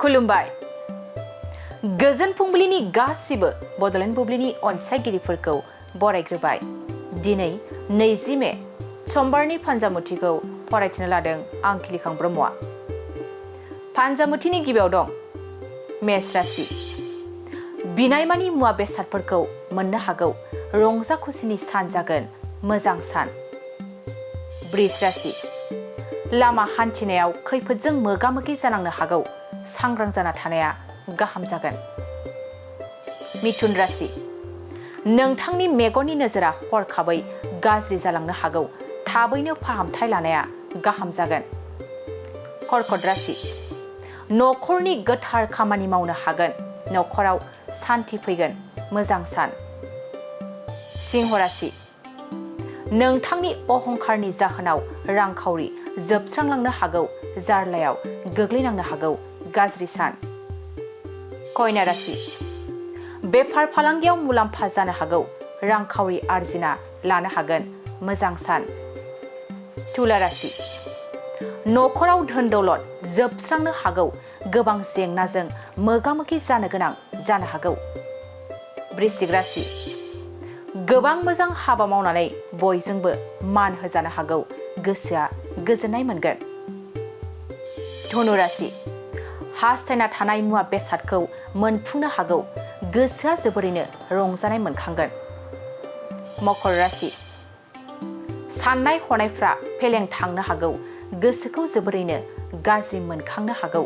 खुलुमबाय गोजोन फुंबिलिनि गासिबो बड'लेण्ड बुब्लिनि अनसायगिरिफोरखौ बरायग्रोबाय दिनै 20 मे समबारनि फान्जामुथिखौ फरायथिनो लादों आं खिलिखां ब्रह्मआ फान्जामुथिनि गिबियाव दं मेष राशि बिनायमानि मुवा बेसादफोरखौ मोननो हागौ रंजा खुसिनि सान जागोन मोजां सान वृष राशि लामा हान्थिनायाव खैफोदजों मोगा-मोगि जानांनो हागौ सांग्रां जाना थानाया गाहाम जागोन मिथुन राशि नोंथांनि मेगननि नोजोरा हरखाबै गाज्रि जालांनो हागौ थाबैनो फाहामथाय लानाया गाहाम जागोन कर्कट राशि नखरनि गोथार खामानि मावनो हागोन नखराव सान्थि फैगोन मोजां सान सिंह राशि नोंथांनि अहंखारनि जाहोनाव रांखावरि जोबस्रांलांनो हागौ जारलायाव गोग्लैनांनो हागौ गाज्रि सान कन्या राशि बेफार फालांगियाव मुलाम्फा जानो हागौ रांखावरि आर्जिना लानो हागोन मोजां सान तुला राशि नखराव धोन दौलत जोबस्रांनो हागौ गोबां जेंनाजों मोगा-मोगि जानो गोनां जानो हागौ वृश्चिक राशि गोबां मोजां हाबा मावनानै बयजोंबो मान होजानो हागौ गोसोआ गोजोननाय मोनगोन धनु राशि हास्थायना थानाय मुवा बेसादखौ मोनफुंनो हागौ गोसोआ जोबोरैनो रंजानाय मोनखांगोन मकर राशि साननाय हनायफ्रा फेलें थांनो हागौ गोसोखौ जोबोरैनो गाज्रि मोनखांनो हागौ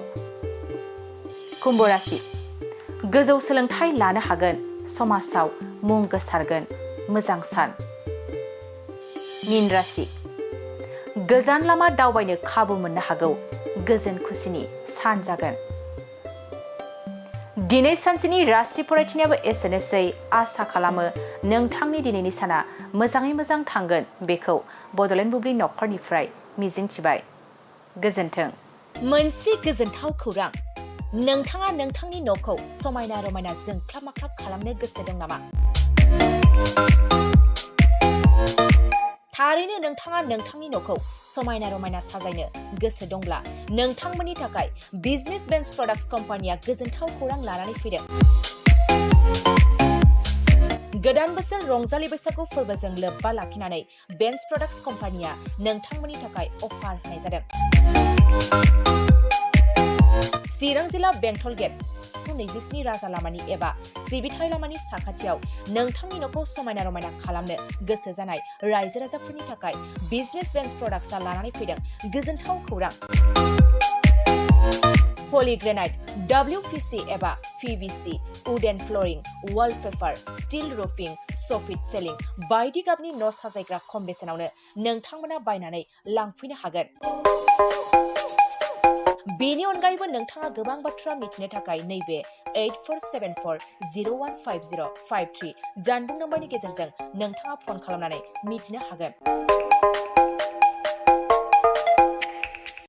कुम्भ राशि गोजौ सोलोंथाइ लानो हागोन समाजाव मुं गोसारगोन मोजां सान मीन राशि गोजान लामा दावबायनो खाबु मोननो हागौ गोजोन खुसिनि सान जागोन दिनै सानसेनि राशि फरायथिनायाबो एसेनोसै आसा खालामो नोंथांनि दिनैनि साना मोजाङै मोजां थांगोन बेखौ बड'लेण्ड बुब्लि नखरनिफ्राय मिजिंथिबाय गोजोन्थों मोनसे गोजोनथाव खौरां नोंथाङा नोंथांनि न'खौ समायना रमायना जोंख्लाब माख्लाब खालामनो गोसो दं नामा थारैनो नोंथाङा नोंथांनि न'खौ समायना रमायना साजायनो गोसो दंब्ला नोंथांमोननि थाखाय बिजनेस बेन्स प्रडाक्ट्स कम्पानिया गोजोनथाव खौरां लानानै फैदों गोदान बोसोर रंजालि बैसागु फोरबोजों लोब्बा लाखिनानै बेन्स प्रडाक्ट्स कम्पानिया नोंथांमोननि थाखाय अफार होनाय जादों चिरां जिल्ला बेंटल गेट 27 राजा लामानि एबा सिबिथाय लामानि साखाथियाव नोंथांनि न'खौ समायना रमायना खालामनो गोसो जानाय रायजो राजाफोरनि थाखाय बिजनेस बेन्स प्रडाक्ट्सआ लानानै फैदों गोजोनथाव खौरां पलिग्रेनाइट WPC एबा PVC wooden flooring wallpaper steel roofing soffit ceiling बायदि गाबनि न' साजायग्रा खम बेसेनावनो नोंथांमोना बायनानै लांफैनो हागोन बेनि अनगायैबो नोंथाङा गोबां बाथ्रा मिथिनो थाखाय नैबे 8474015053 जानबुं नम्बरनि गेजेरजों नोंथाङा फन खालामनानै मिथिनो हागोन